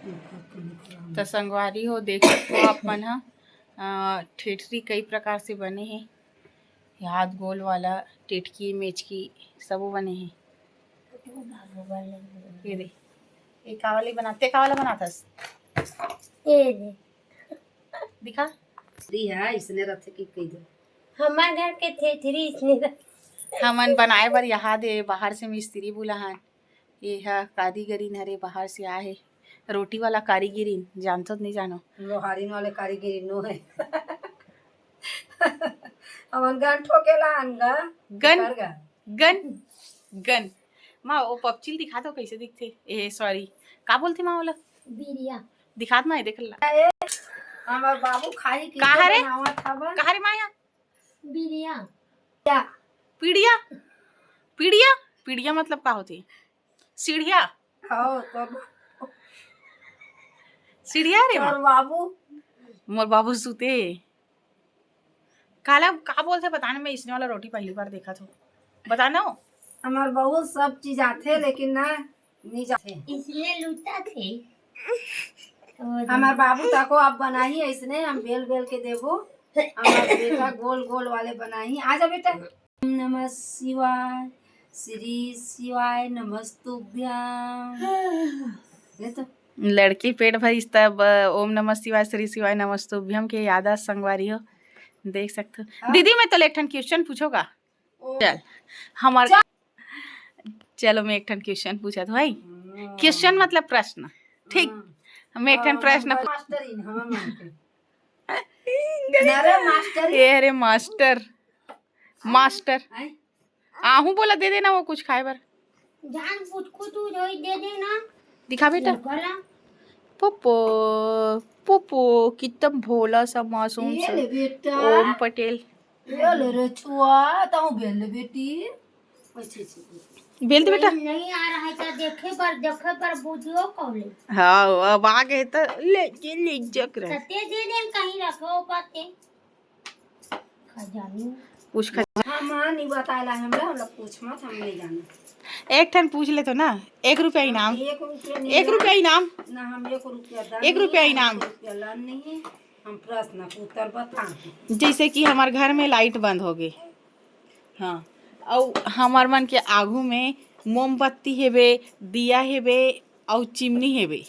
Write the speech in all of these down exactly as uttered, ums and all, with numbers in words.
त संगवारी हो, देख सकत हो आप मन ह, अ, ठेठरी कई प्रकार से बने हे। ये हाथ गोल वाला, टिटकी, मेचकी, सबो बने हे। ये दे, ये का वाली बनाते, का वाला बनाथस? ये दे। दिखा। दी है, इसने रथे की कही दो। हमार घर के ठेठरी इसने रथे। हमन बनाए बर यहाँ दे, बाहर से मिस्त्री बुलाहन। ये ह कारीगरीन हरे, बाहर से आए हे। रोटी वाला कारीगरीन, जानथो त नहीं जानो? लोहारीन वाले कारीगरीन नो है। हमन गन ठोकेला अनगा। गन? कर गा। गन? गन। माँ, वो पपचिल दिखा दो, कैसे दिखथे? ए, सॉरी, का बोलथे माँ ओला? बिरिया। दिखात माँ, देख ला। ए, हमर बाबू खाही की का हरे? बनावत हवन। का हरे माँ या? बिरिया। पीड़िया? पीड़िया? पीड़िया मतलब का होथे? सीढ़िया? हाँ, तोर सीढ़िया रे माँ। तोर बाबू। मोर बाबू सुते हे। काला, का बोलथे बता ना, मैं इसने वाला रोटी पहली बार देखत हों। बता ना वो। हमर बहू सब चीज आथे, लेकिन ना, नहीं जाथे। इसने लूटा थे। हमर बाबू ताको अब बनाही, इसने हम बेल बेल के देबो। हमर बेटा गोल गोल वाले बनाही। आजा बेटा। ओम नमः शिवाय, श्री शिवाय नमस्तुभ्यम। ये तो लड़की पेट भरिस तब, अ, ओम नमः शिवाय, श्री शिवाय नमस्तुभ्यम के याद आ संगवारी हो, देख सकत हो। हाँ। दीदी, मैं तो एक ठन क्वेश्चन पूछो का? ओ। चल, हमार चल। चलो, मैं एक ठन क्वेश्चन पूछत हों भाई। हम्म। क्वेश्चन मतलब प्रश्न, ठीक? हम्म। मैं एक ठन हाँ, प्रश्न हम पूछ- मास्टर ही, हम मास्टर। अरे मास्टर ही। ए, अरे मास्टर, मास्टर। आय? आहू बोला दे देना वो कुछ खाए बर। जान कुछ कुछ रोई दे देना। दिखा बेटा। लड़का ला। पोपो, पोपो, कितना भोला सा मासूम ये सा। ले बेटा। ओम पटेल। ये ले रे छुआ, ताऊ बेल ले बेटी। अच्छे से। बेल दे बेटा। नहीं, नहीं आ रहा है तो देखे पर, देखे पर बुझियो कौले। हाँ, अब आ गए तो ले, ये ले जक रहे। सत्य दे दे, कहीं रखो पाते। खजानी। पूछ खजानी। हाँ, माँ नहीं बताए ला हमरा, हम लोग पूछ मत, हम नहीं जाने। एक ठन पूछ ले तो ना, एक रुपया इनाम। एक रुपया नहीं एक ना। रुपया इनाम। ना, हम एक रुपया दन एक नहीं रुपया है, इनाम। एक रुपया लन नहीं है, हम प्रश्न के उत्तर बताएं। जैसे कि हमार घर में लाइट बंद हो गई, हाँ, अउ हमार मन के आगू में मोमबत्ती हेबे, दिया हेबे, अउ चिमनी हेबे,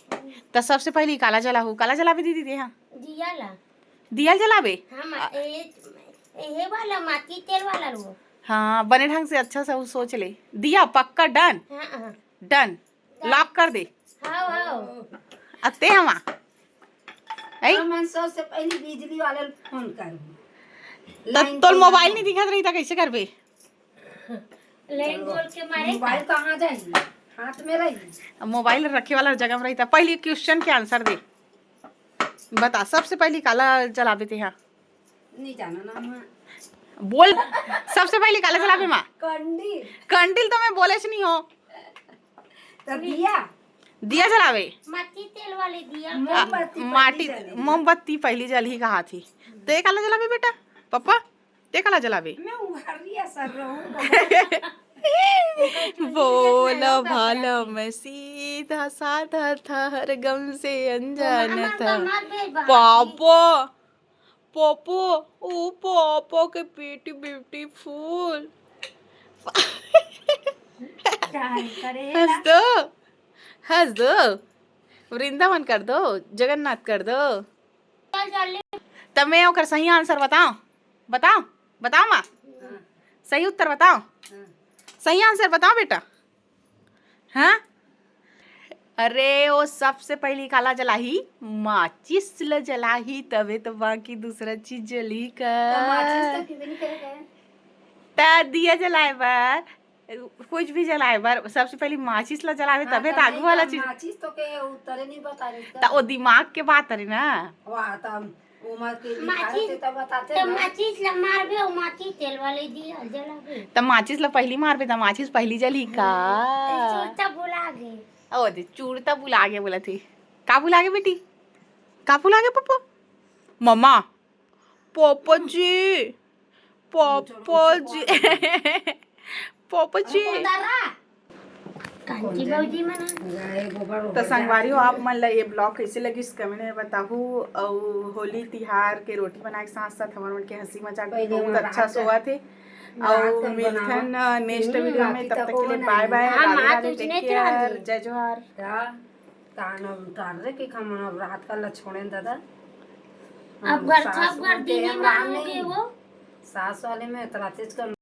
त सबसे पहली काला जलाहू? काला जलाबे दीदी, दे हाँ। दिया ला। दिया ल जलाबे? हाँ, मा-, ए, ए, हे वाला माटी तेल वाला लो। हाँ, बने ढंग से अच्छा सा उ सोच ले। दिया पक्का डन? हाँ, हाँ। डन। डन। लॉक कर दे। हाँ, हाँ। अते हमा। ऐ? हमन सबसे पहले बिजली वाले ल फोन करबो। त लाइन तोर पे मोबाइल लगा। नहीं दिखत रही त कैसे करबे? लाइन बोल के मारे मोबाइल का? कहाँ जाही? हाथ में रही। अब मोबाइल रखे वाला जगह में रही त पहली क्वेश्चन के आंसर दे। बता, सबसे पहली काला जलाबे तेहा? नहीं जाना ना मैं। बोल, सबसे पहली काला जलाबे माँ? कंडील। कंडील तो मैं बोलेच नहीं हो। तो दिया? दिया जलाबे। माटी तेल वाले दिया। मोमबत्ती आ, पहली माटी, जली। मोमबत्ती पहली जलही कहा थी। ते काला जलाबे बेटा? पप्पा, ते काला जलाबे? मैं उघारिया सर रहूं। बोला भाला मैं सीधा साधा था, हर गम से अनजान था। पापा, पोपो, ऊ पोपो के प्रीटी ब्यूटीफुल। हंस दो, हंस दो। वृंदावन कर दो, जगन्नाथ कर दो। त मैं ओकर सही आंसर बताओ, बताओ, बताओ माँ। सही उत्तर बताओ। सही आंसर बताओ बेटा। हाँ? अरे, वो सबसे पहली काला जलाही, माचिस ल जलाही, तबे तो बाकी दूसरा चीज जलही का। त माचिस तो किबे नहीं करे गए। त दिया जलाए बर, कुछ भी जलाए बर, सबसे पहली माचिस ल जलावे, हाँ, तबे तो आगू वाला चीज। माचिस तो के उत्तरे नहीं बता रही त वो दिमाग के बात हरे ना। वाह, त उमर के लिखा माचिस, रहते तब बताते त ना। माचिस ला मारबे, अउ माचिस तेल वाले दिया जलाबे। त माचिस ला पहली मारबे, त माचिस पहली जलही का? चूड़ता भुला गे। ओ दे, चूड़ता भुला गे बोला थे। का भुला गे बेटी? का भुला गे पप्पा? मम्मा, पप्पा जी, पप्पा जी, पप्पा जी। कांची भौजी मन ह। तो संगवारी हो, आप मन ला ये ब्लॉग कैसे लगिस, कमेंट में बताहू। अउ होली तिहार के रोटी बनाए के साथ साथ हमर मन के हंसी मजाक भी बहुत अच्छा सोवत हे। अउ मिलथन नेक्स्ट वीडियो में, तब तक के लिए बाय बाय, राधे राधे, टेक केयर, जय जोहार। तान अब टार रे के खमन अब रात का ला छोड़ेन दादा। अब घर छप घर दिने में हो गए वो। सास वाले में इतना तेज कर